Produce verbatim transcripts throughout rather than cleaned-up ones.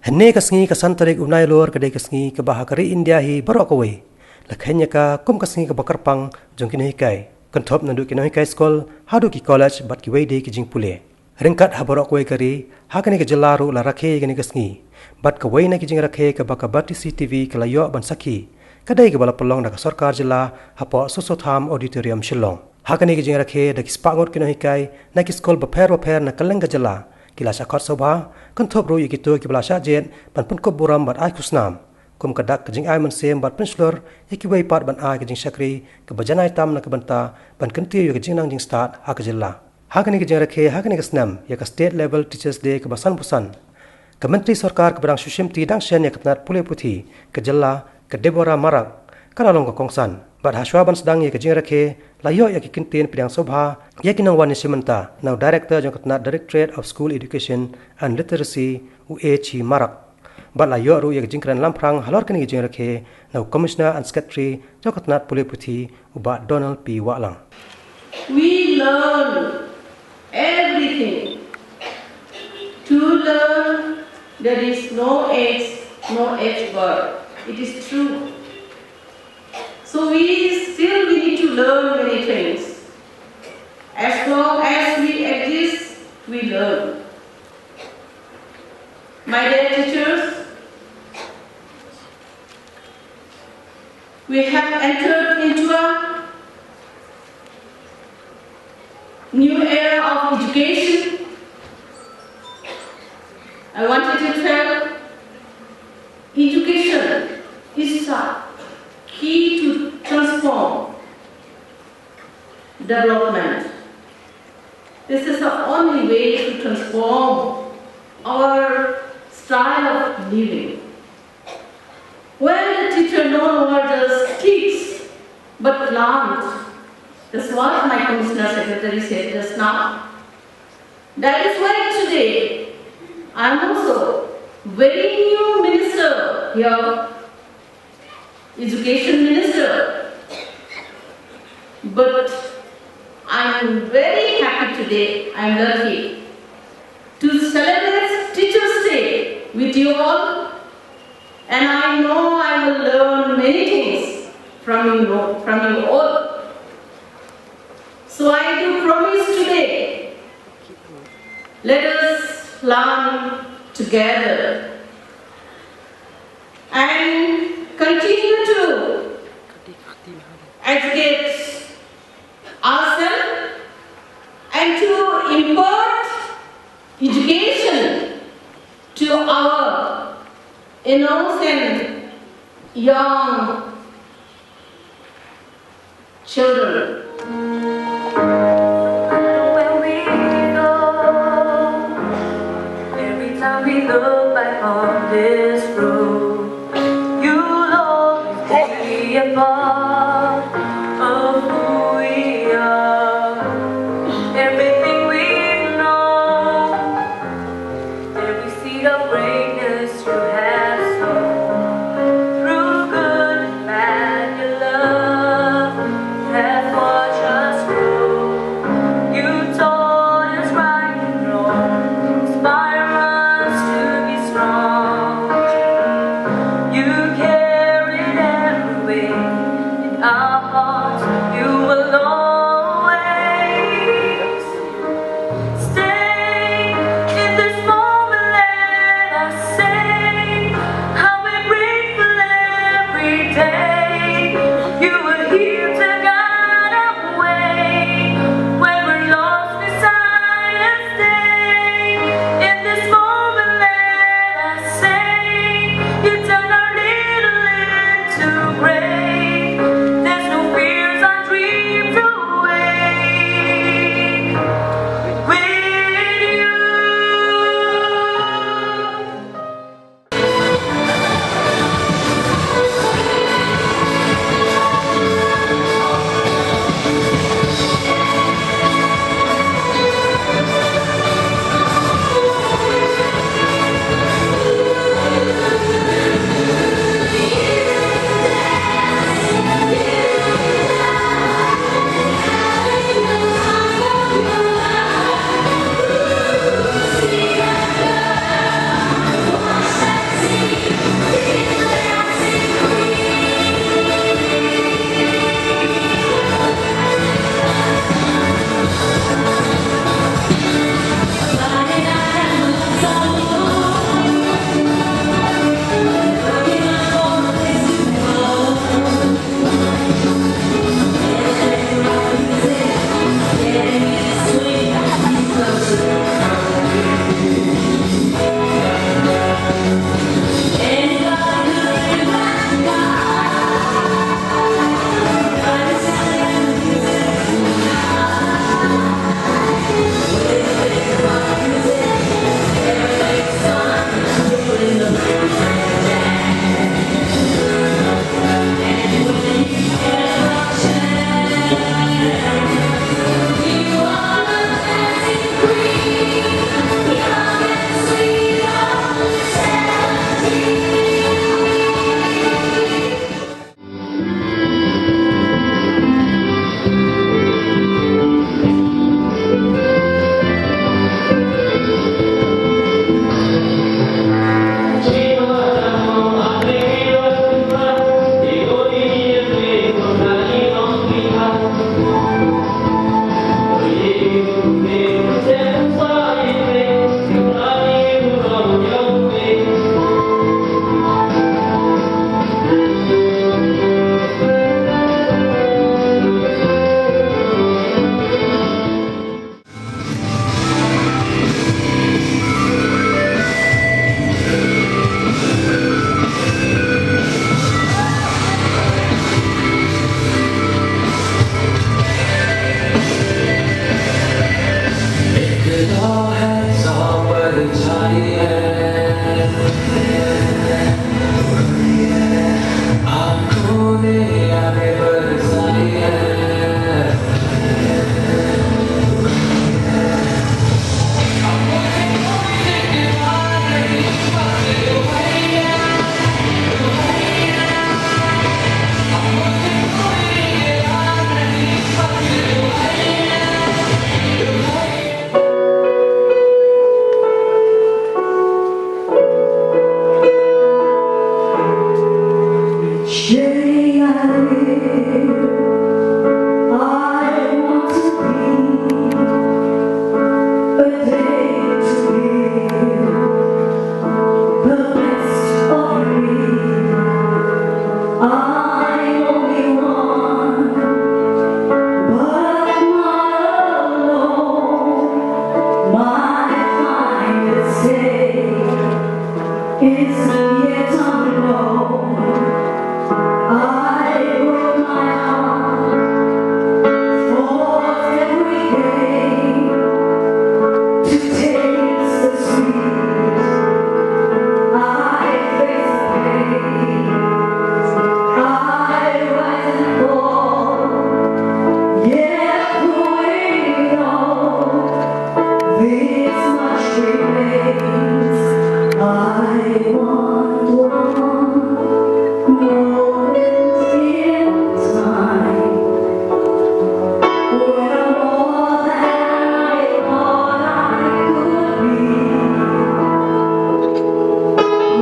Hynne ka sngi ka san tarik u Nailur ka dei ka sngi kaba ha ka ri India hi baroh kawei la kheiñ ïa ka kum ka sngi kaba kyrpang jong ki nonghikai, kynthup naduh ki nonghikai skul haduh ki college bad kiwei de ki jingpule. Ryngkat ha baroh kawei ka ri, ha kane ka jylla ruh la rakhe ïa kane ka sngi. Bad kawei na ki jingrakhe kaba ka Batesi TV ka la ïoh ban sakhi ka dei kaba la pynlong da ka sorkar jylla hapoh Soso Tham Auditorium, Shillong. Ha kane ka jingrakhe da ki spah ngut ki nonghikai na ki skul bapher bapher na kylleng ka jylla ki la shah khot sngewbha, kynthup ruh ïa kito kiba la shah jied ban pynkup burom bad ai khusnam kum ka dak ka jingai mynsiem bad pynshlur ïa kiwei pat ban ai ka jingshakri kaba janai tam na ka bynta ban kyntiew ïa ka jingnang jingstad ha ka jylla. Ha kane ka jingrakhe ha kane ka snem ïa ka State Level Teachers Day kaba sanphew san, ka Myntri Sorkar kaba dang shu shimti dang shen ïa ka tnat pule puthi ka jylla, ka Deborah Marak, ka la long ka kongsan. Bad hashwa ban sdang ïa ka jingrakhe, la ïoh ïa ki kyntien pdiang sngewbha ïa ki nongwan ïashim bynta na u Director jong ka tnat Directorate of School Education and Literacy, u A Chi Marak. Bad la ïoh ruh ïa ka jingkren lamphrang halor kane ka jingrakhe na u Commissioner and Secretary jong ka tnat pule puthi, u Bah Donald P Wahlang. We learn everything. To learn, there is no age, no age bar. It is true. So we still we need to learn many things. As long as we exist, we learn. My dear teachers, we have entered into a new era of education. I wanted to tell, education is a key to transform development. This is the only way to transform our style of living. When the teacher no longer just teach, but plant. That's what my commissioner secretary said just now. That is why today I'm also very new minister here, education minister. But I'm very happy today, I'm lucky to celebrate Teachers' Day with you all. And I know I will learn many things from you, from you all. So I do promise today, let us learn together and continue to educate ourselves and to impart education to our innocent young children. When we go, every time we look back on this road, you'll always be a part of who we are. Everything we've known, every seed of greatness you have sown, through good and bad, your love has watched us grow. You taught us right and wrong, inspire us to be strong. Yet I know I work my heart, fought every day to taste the sweet. I face the pain, I rise and fall, yet through it all, this much remains, I want one moment in time, when I'm all that I thought I could be,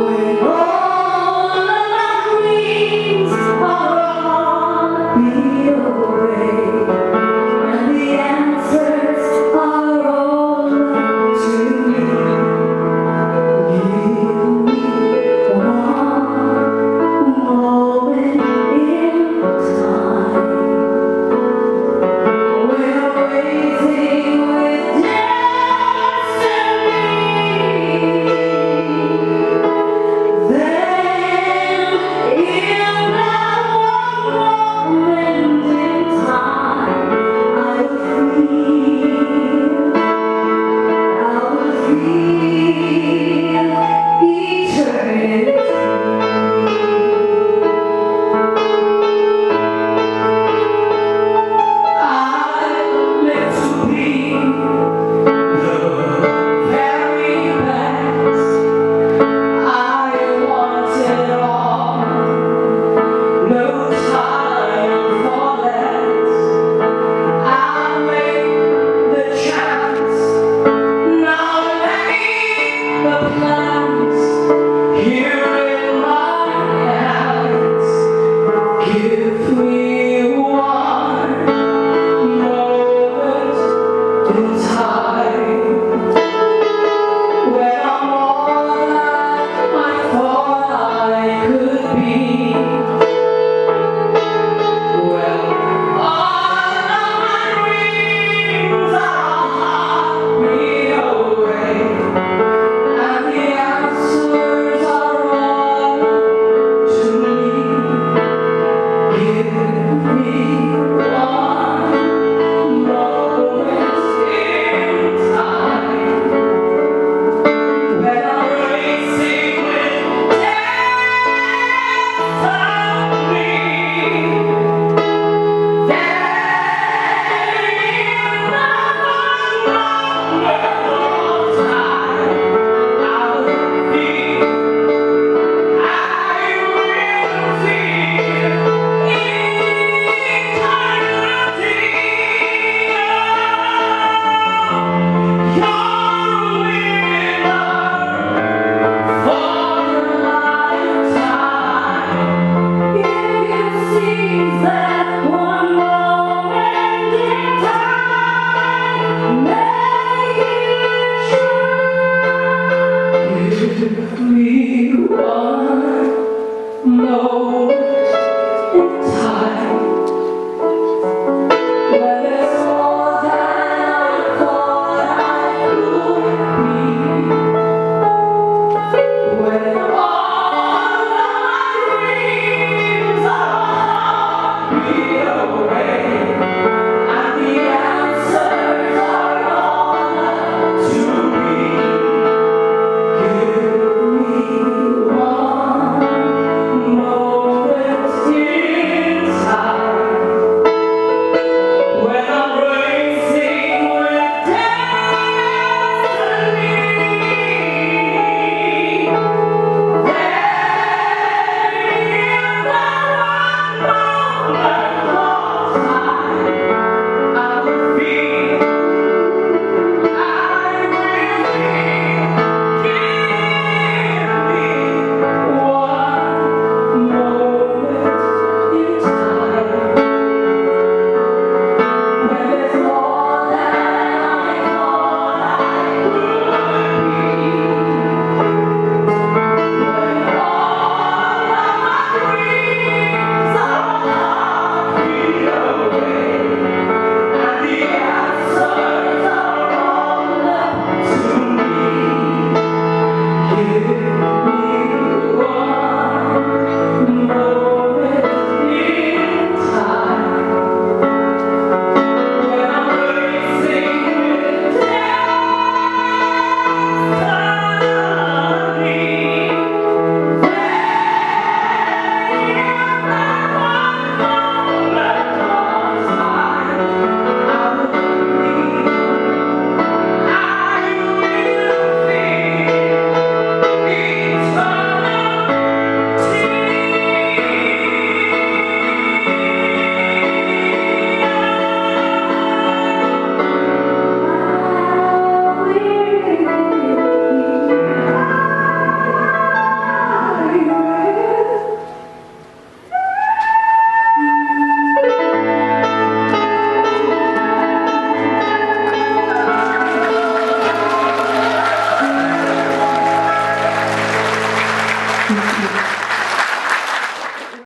when all of my dreams are on a beat away, and the answers are all to me. Give me